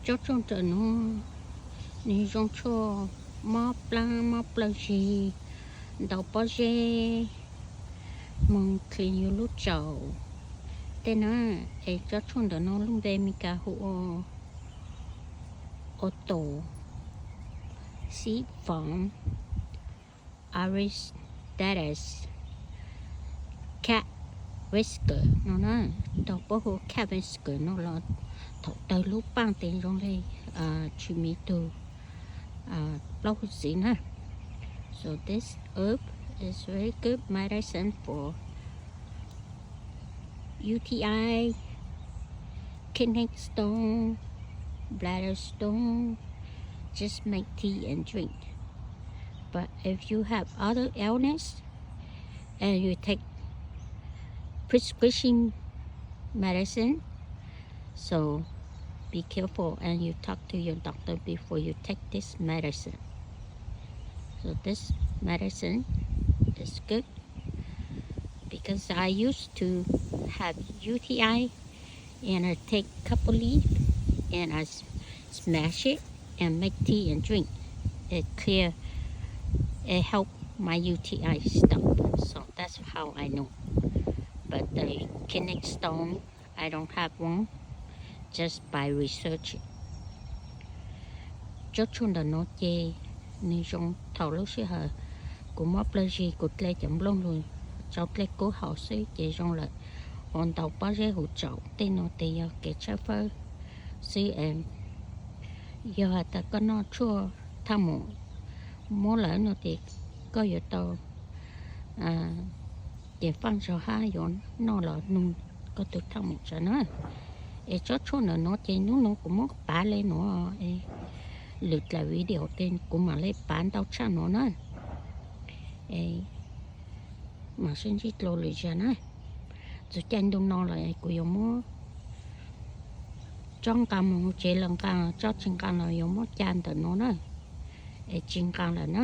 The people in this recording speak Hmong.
Tsob tshuaj ntawm no nws zoo tshuaj mob plab mob plawv zig, ntaus pob zeb, moog clean yus lub tsaum tej na. Es tsob tshuaj ntawm no lub npe Meskas hu ua Auto Seed Foam Aris Datus Cat Whisker no na, tau pab hu Cat Whisker no los thaum tawg lub paaj tes zoo le tsis miv tug plaub huv txiv na. So this herb is very good medicine for U T I, kidney stone, bladder stone. Just make tea and drink. But if you have other illness and you take prescription medicine, so be careful and you talk to your doctor before you take this medicine. So this medicine is good because I used to have U T I and I take couple leaf and I smash it and make tea and drink. It clear, it help my U T I stop. So that's how I know. But the kidney stone, I don't have one. Just by research. Tsob tshuaj ntawm no ces nws zoo thaum lub sij hawm kuv mob plawv zig kuv dle cov nplooj lug rau dlej kub haus xwb ces zoo lawm. Ua ntaus pob zeb huv tsaum tej no tes yog kev tshawb fawb xwb. Yog has tas koj noj tshuaj thaj mum muab lawm no tes koj yuav tau ces faaj zog hab yuav noj los nug koj tug thaj mum tsav na. Es tsob tshuaj ntawm no ces nub no kuv muab pav le nuav, lwm dlaim video tes kuv mam le pav ntau tshaj nuav na. Mam sib ntsib dlua lwm zag na. Txug caij ntuj no lawm kuv yuav muab tsob nqaa moog tsev lawm, nqaa tsob tsis nqaa los yuav muab ca ntawm nuav na. Es tsis nqaa lawm na.